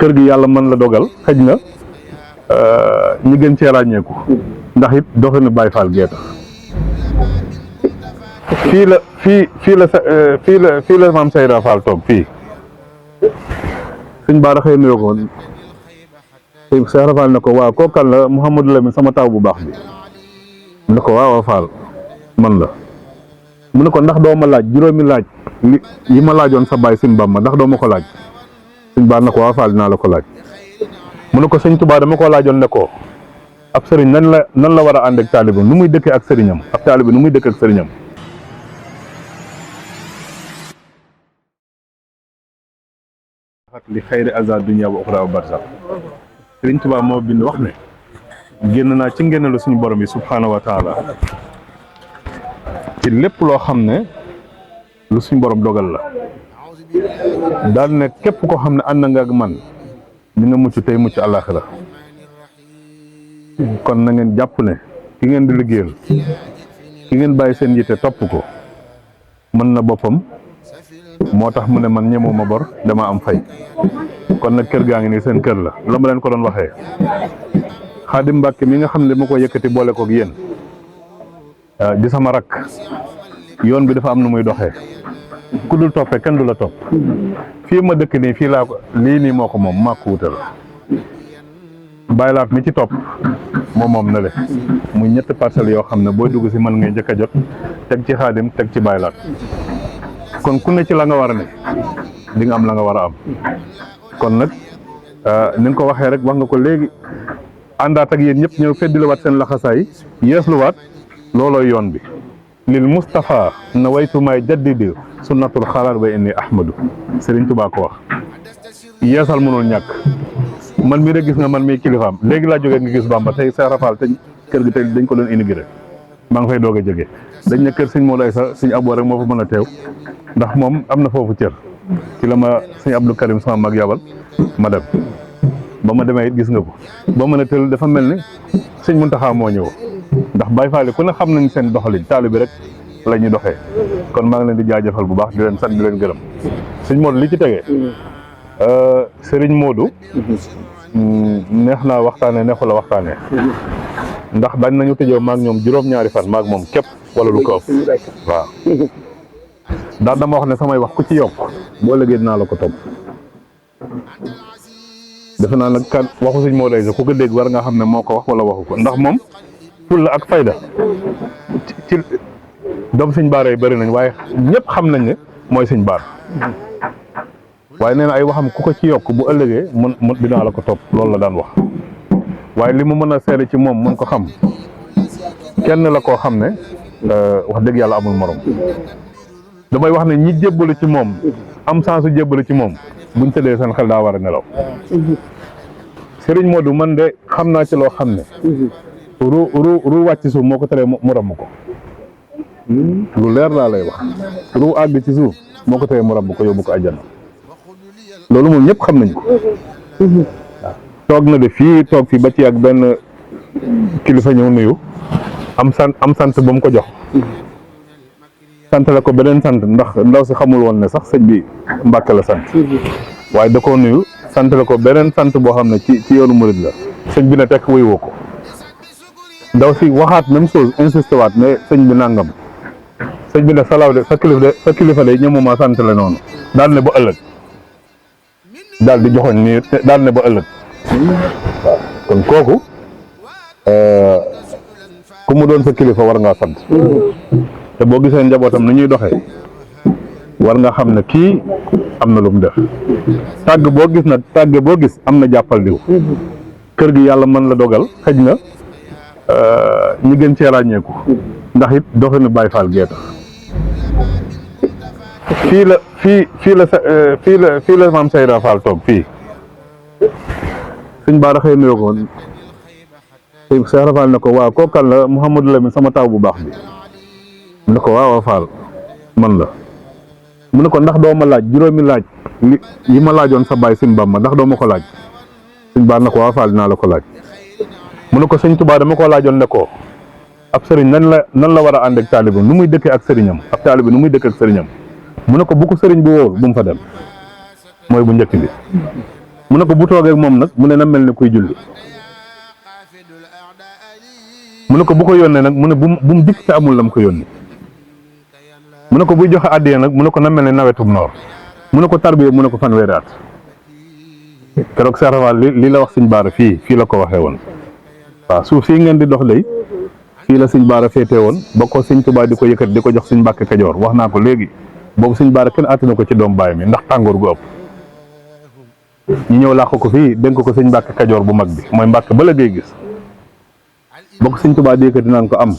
kër gi yàlla mën la dogal xëj na ñi gën cee ràññeeku ndax it doxinu Baay Faal gee tax fii la maam Seyra Fall toog fii sëñ Baara xëy nuyoo ko sëñ Seyra Fall ne ko waaw kooku kan la Mouhamadou Lamine sama taw bu baax bi mu ne ko waaw Fall man la mu ne ko ndax doo ma laaj juróomi laaj yi ma laajoon sa baay sëñ Bamba ndax doo ma ko laaj sëñ Baara ne ko waaw Fall dinaa la ko laaj mu ne ko sëñ Tuubaa dama ko laajoon ne ko ab sëriñ nan la war a ànd ak taalibe nu muy dëkkee ak sëriñam ab taalibe nu muy dëkkee ak sëriñam li xayri azar dunya wa uxra wa barzax sëriñ Tuubaa moo bind wax ne génn naa ci ngénneelu suñu borom yi subhaanahu wa taala ci lépp loo xam ne lu suñu borom dogal la daal ne képp koo xam ne ànd nga ak man di nga mucc tey mucc àllaaxira kon na ngeen jàpp ne ki ngeen di liggéeyal ki ngeen bàyyi seen yitte topp ko mën na boppam moo tax mu ne man ñemuma bor dama am fay kon nag kër gaa ngi nii seen kër la ma leen ko doon waxee Xaadim Mbàkke mi nga xam ne ma ko yëkkati boole koog yéen di sama rakk yoon bi dafa am nu muy doxee ku dul toppee kenn du la topp fii ma dëkk nii fii laa ko lii nii moo ko moom maa ko wutal bàyyilaat mi ci topp moom na le muy ñetti parcelles yoo xam ne booy dugg si mën ngay njëkk a jot teg ci Xaadim teg ci bàyyilaat kon ku ne ci la nga war a ne di nga am la nga war a am kon nag ni nga ko waxee rek wax nga ko léegi àndaat ak yéen ñëpp ñëw feddiliwaat seen laxasaay yeesluwaat loolooy yoon bi lil Moustapha na waytu may jaddidi sunnatul xalaat ba inni ahmadu Serigne Touba ko wax yeesal mënul ñàkk man mii rek gis nga man mii kilifaam léegi laa jógee nga gis Bamba tey Seyra Fall te kër gi tey dañ ko doon inauguré maa ngi fay doog a jógee dañ ne kër sëñ Modou Aïssa sëñ Abou rek moo fa mën a teew ndax moom am na foofu cër ci la ma sëñ Abdou Karim sama mag yabal ma dem ba ma demee it gis nga ko ba mën a tël dafa mel ni sëñ Muntaxa moo ñëw ndax Baay Faal ku ne xam nañ seen doxalin taalibe rek la ñuy doxee kon maa ngi leen di jaajëfal bu baax di leen sant di leen gërëm sëñ Modou li ci tegee Serigne Modou neex naa waxtaanee neexu la waxtaanee ndax dañ nañu tëjoo maag ñoom juróom-ñaari fan maag moom képp wala lu ko ëpp waaw daal dama wax ne samay wax ku ci yokk boo léegi dinaa la ko topp defe naa nag kan waxu sëñ Modou Aïssa ku ko dégg war nga xam ne moo ko wax wala waxu ko ndax moom fulla ak fayda ci doom sëñ Baara yi bëri nañ waaye ñëpp xam nañ ne mooy sëñ Baara waaye nee na ay waxam ku ko ci yokk bu ëllëgee mun dinaa la ko topp loolu la daan wax waaye li mu mën a seere ci moom mën ko xam kenn la koo xam ne wax dëgg yàlla amul morom damay wax ne ñi jébbalu ci moom am sensu jébbalu ci moom buñ tëddee seen xel daa war a nelaw Serigne Modou man de xam naa ci loo xam ne ru wàcc ci suuf moo ko teree mu ramm ko lu leer laa lay wax ru àgg ci suuf moo ko teree mu ramm ko yóbbu ko àjjana loolu moom ñëpp xam nañ ko waaw toog na de fii toog fii ba ci ak benn kilifa ñëw nuyu am sant ba mu ko jox sant la ko beneen sant ndax ndaw si xamul woon ne sax sëñ bi Mbàkke la sant waaye da koo nuyu sant la ko beneen sant boo xam ne ci yoonu murid la sëñ bi ne tekk wuy woo ko ndaw si waxaat même chose insisté waat ne sëñ bi nangam sëñ bi ne salaaw de sa kilifa de ñëmuma sant la noonu daal ne ba ëllëg daal di joxoñ nii daal ne ba ëllëg waaw kon kooku ku mu doon sa kilifa war ngaa sant te boo gisee njabootam ni ñuy doxee war nga xam ne kii am na lu mu def tàgg boo gis nag tàgge boo gis am na jàppal diw kër gi yàlla mën la dogal xëj na ñi gën cee ràññeeku ndax it doxinu Baay Faal gee tax fii la maam Seyra Fall toog fii sëñ Baara xëy nuyoo ko sëñ Seyra Fall ne ko waaw kooku kan la Mouhamadou Lamine sama taw bu baax bi mu ne ko waaw Fall man la mu ne ko ndax doo ma laaj juróomi laaj yi ma laajoon sa baay sëñ Bamba ndax doo ma ko laaj sëñ Baara ne ko waaw Fall dinaa la ko laaj mu ne ko sëñ Tuubaa dama ko laajoon ne ko ab sëriñ nan la war a ànd ak taalibe nu muy dëkkee ak sëriñam ab taalibe nu muy dëkkee ak sëriñam mu ne ko bu ko sëriñ bi wóor bu mu fa dem mooy bu njëkk bi mu ne ko bu toogee ak moom nag mu ne na mel ni kuy julli mu ne ko bu ko yónnee nag mu ne bu mu dikk te amul lam ko yónni mu ne ko buy joxe àddiya nag mu ne ko na mel ni nawetum noor mu ne ko tarbiya mu ne ko fanweeri at keroog sarafal li la wax sëñ Baara fii la ko waxee woon waaw suuf fii ngeen di dox lay fii la sëñ Baara féetee woon ba ko sëñ Tuubaa di ko yëkkat di ko jox sëñ Mbàkke Kajoor wax naa ko léegi boobu sëñ Baara kenn àttina ko ci doom baay mi ndax tàngoor gu ëpp ñu ñëw làq ko fii dénk ko sëñ Mbàkke Kajoor bu mag bi mooy Mbàkke ba la ngay gis ba ko sëñ Tuubaa di yëkkati naan ko am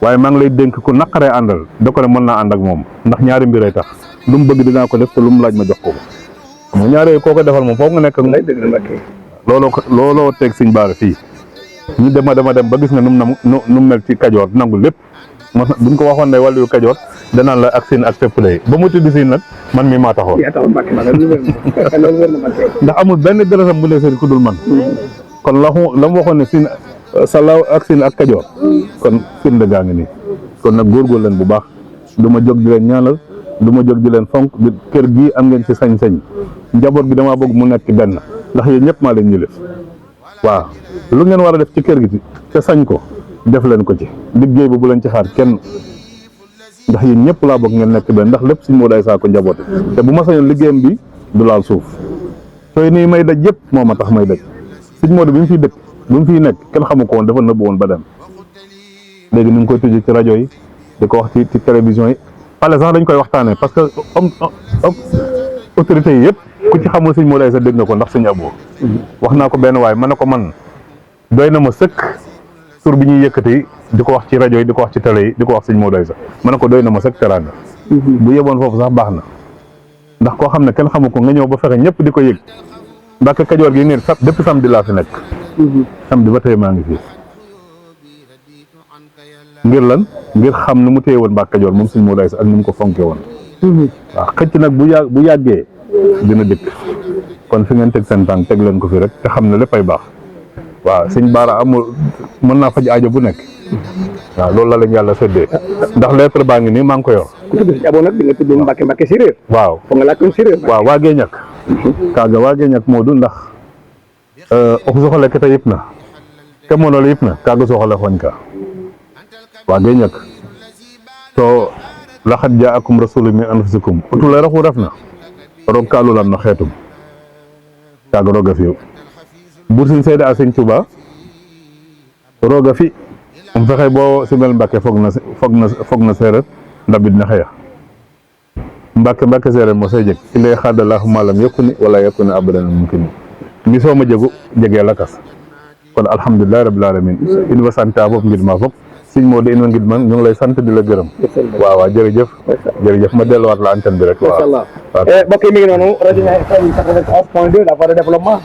waaye maa ngi lay dénk ku naqaree àndal da ko ne mën naa ànd ak moom ndax ñaari mbiray tax lu mu bëgg dinaa ko def te lu mu laaj ma jox ko xam nga ñaari koo ko defal moom foofu nga nekk ak looloo teg sëñ Baara fii ñu dem ba gis nga nu mel ci Kajoor nangu lépp buñ ko waxoon ne wàllu Kajoor danaan la ak siin ak fépp lay ba mu tudd siin nag man mi maa taxoon ndax amul benn dërësam bu ne seen ku dul man kon la mu waxoon ne siin salaaw ak siin ak Kajoor kon firnde gaa ngi nii kon nag góorgóor leen bu baax du ma jóg di leen ñaanal du ma jóg di leen fonk kër gii am ngeen ci sañ-sañ njaboot gi damaa bëgg mu nekk benn ndax yéen ñëpp maa leen ñu def waaw lu ngeen war a def ci kër gi te sañ ko def leen ko ci liggéey bi bu leen ci xaar kenn ndax yéen ñëpp laa bëgg ngeen nekk benn ndax lépp suñ moo day saa ko njaboote te bu ma sañoon liggéeyam bi du laal suuf sooy nii may daj yëpp moo ma tax may daj suñ moo bi mu fiy dëkk bi mu fiy nekk kenn xamu ko woon dafa nëbb woon ba dem léegi ni ngi koy tujj ci rajo yi di ko wax ci télévision yi pale sax dañ koy waxtaanee parce que autorités yi yëpp ku ci xamul sëñ moo day sa dégg nga ko ndax sëñ Abo wax naa ko benn waaye ma ne ko man doy na ma sëkk tur bi ñuy yëkkati di ko wax ci rajo yi di ko wax ci télé yi di ko wax sëñ moo day sax ma ne ko doy na ma sëkk teraanga bu yeboon foofu sax baax na ndax koo xam ne kenn xamu ko nga ñëw ba fexe ñëpp di ko yëg Mbàkke Kajoor gi ngeen depuis samedi laa fi nekk samedi ba tey maa ngi fii ngir lan ngir xam ni mu téye woon Mbàkke Kajoor moom sëñ moo day sax ak ni mu ko fonke woon waaw xëcc nag bu yàggee dina dikk kon fi ngeen teg seen tànk teg leen ko fi rek te xam ne léppay baax waaw sëñ Baara amul mën naa faj aajo bu nekk waaw loolu la leen yàlla séddee ndax lettre baa ngi nii maa ngi ko yor. ku tudd si Abo nag di nga tudd Mbàkke séeréer. waaw foog nga laaj ko séeréer. waaw waagee ñàkk kaaga waagee ñàkk moo du ndax oxu soxole kete yëpp na ke monole yëpp na kaaga soxole xoñ ka waagee ñàkk to laxat jaakum rasulun min anfusikum utu la raxu ref na roog ka lulam no xeetum kaaga roog a fi'u bur sin seede a sëñ Tuuba roog a fi um fexe bo simel Mbàkke fog na seereer ndabid na xeya Mbàkke seereer mosee jeg i lay xaadalaahu maalam yakuni wala yakuni abadan mumkin mi sooma jegu jegee lakas kon alhamdulilahi rabbil alamin in wa sant a fop ngid ma fop sëñ Modou in wa ngid man ñu ngi lay sant di la gërëm waaw jërëjëf ma delluwaat la antenne bi rek waaw inshallah mbokk yi mi ngi noonu rajo FM 91.2 la voix de développement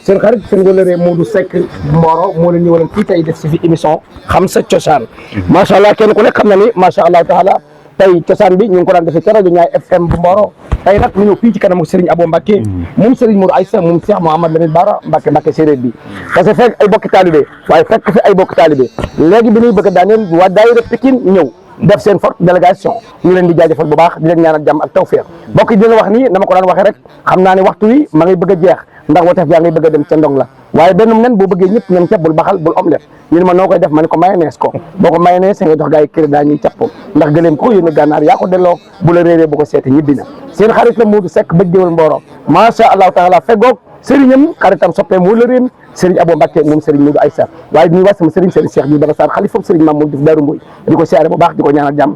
seen xarit seen wëlëree Modou Seck Mboro moo leen ñëwaloon fii tey def si fi émission xam sa cosaan macha allah kenn ku nekk xam na ni macha allah taala tey cosaan bi ñu ngi ko daan defee ca rajo Ñaay FM bu Mboro tey nag ñu ñëw fii ci kanamu Serigne Abo Mbacke moom Serigne Modou Aïssa moom Cheikh Mouhamadou Lamine Bara Mbacke séeréer bi parce que fekk ay bokki taalibe waaye fekk fi ay bokki taalibe léegi bi ñuy bëgg a daaneel waa daayira Pikine ñëw def seen forte délégation ñu leen di jaajëfal bu baax di leen ñaanal jàmm ak tawfeex mbokk yi dina wax ni dama ko daan waxee rek xam naa ne waxtu wi ma ngay bëgg a jeex ndax wateef yaa ngay bëgg a dem ca ndong la waaye benn nen boo bëggee ñëpp ñam ceeb bul baxal bul omelette ñu ne ma noo koy def ma ne ko mayonnaise ko boo ko mayonnaise nga jox gars yi kër daa ñuy capp ndax gëleem ko yónni gànnaar yaa ko delloo bu la réeree bu ko seeti ñibbi na seen xarit la Modou Seck bëj géwal Mboro macha allahu taala feggoog sëriñam xaritam soppee moo la réem Serigne Abo Mbacke moom Serigne Modou Aïssa waaye di nuyu waa sama Serigne Cheikh bi Bara Sarr xalifa Serigne Mamour Diouf Darou Mboy di ko siyaare bu baax di ko ñaanal jàmm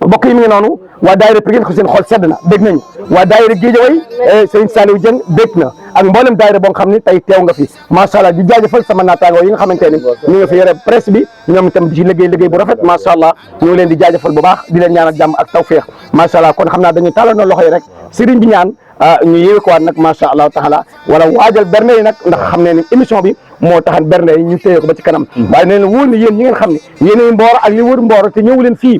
mbokk yi mi ngi noonu waa daayira Pikine ko seen xol sedd na dégg nañu waa daayira Guédiawaye Serigne Saliou Dieng dégg na ak mboolem daayira boo xam ne tey teew nga fi macha allah di jaajëfal sama naataangoo yi nga xamante ne ñu nga fi yore presse bi ñoom itam di ci liggéey bu rafet macha allah ñu leen di jaajëfal bu baax di leen ñaanal jàmm ak tawféex macha allah kon xam naa dañuy tàllal loxo yi rek Serigne bi ñaan ñu yéwe ko waat nag macha allah taala wala waajal berne yi nag ndax xam ne ni émission bi moo taxan bernde yi ñu téye ko ba ci kanam waaye nee na wóor na yéen ñi ngeen xam ne yéenay Mboro ak li wër Mboro te ñëw leen fii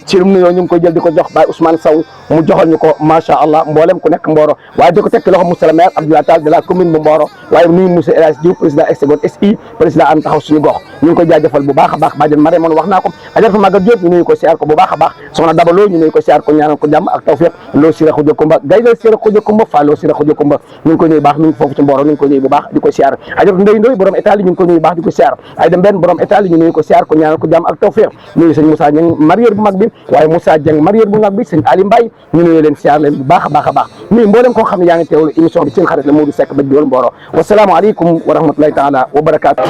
ci lum nuyoo ñu ngi koy jël di ko jox Baye Ousmane Sow mu joxal ñu ko macha allah mboolem ku nekk Mboro waaye di ko teg ci loxo monsieur le maire Abdoulaye Tall de la commune bu Mboro waaye nuyu monsieur El Hadj Diouf président extegon SI président am taxaw suñu gox ñu ngi koy jaajëfal bu baax a baax bàjjen Mare moon wax naa ko ajaratu Maguette Diop ñu nuyu ko siyaar ko bu baax a baax soxna Dabaloo ñu nuyu ko siyaar ko ñaanal ko jàmm ak tawfiq loo sira xuja kumba gaydal sira xuja kumba fa loo sira xuja kumba ñu ngi koy nuyu baax ñu ngi foofu ci Mboro ñu ngi koy nuyu bu baax di ko siyaar ajaratu Ndey Ndoy borom état li ñu ngi koy nuyu baax di ko siyaar ay dem benn borom état li ñu nuyu ko siyaar ko ñaanal ko jàmm ak tawfiq nuyu sëñ Moussa Dieng marieur bu mag bi waaye Moussa Dieng marieur bu mag bi sëñ Ali Mbaye ñu nuyu leen siyaar leen bu baax a baax a baax nuyu mboolem koo xam ne yaa ngi teewlu émission bi seen xarit la Modou Seck ba Diol Mboro wasalaamu aleykum wa rahmatullahi taala wa barakatuh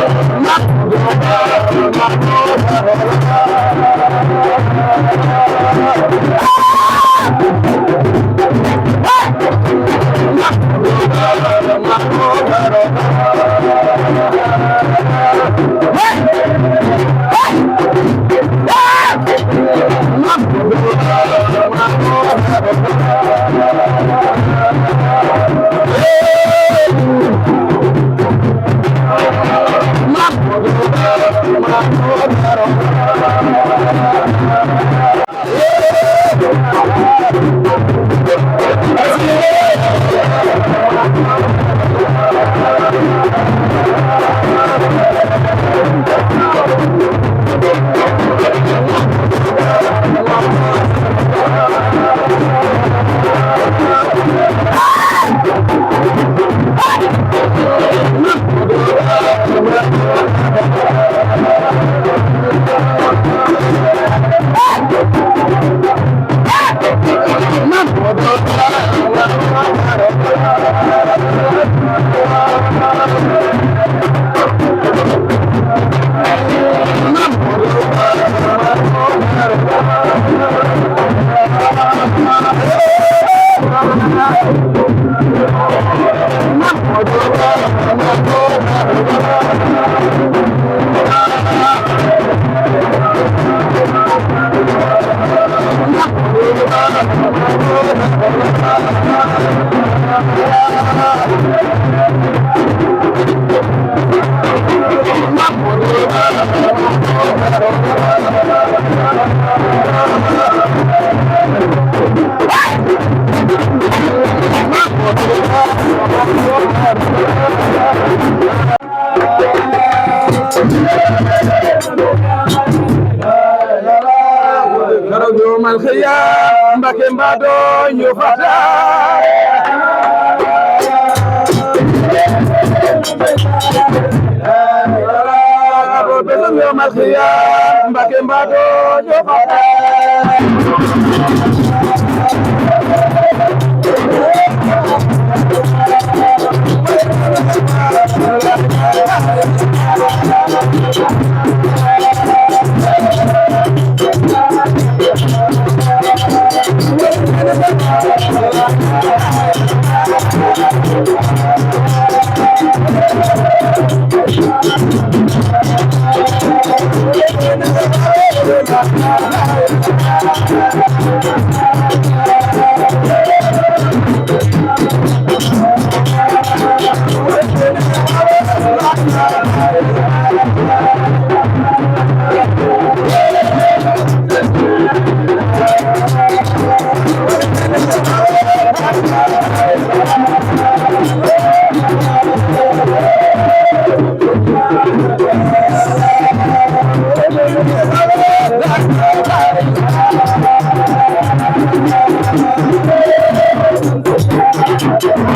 Mbake mbado nyofata Mbake mbado nyofata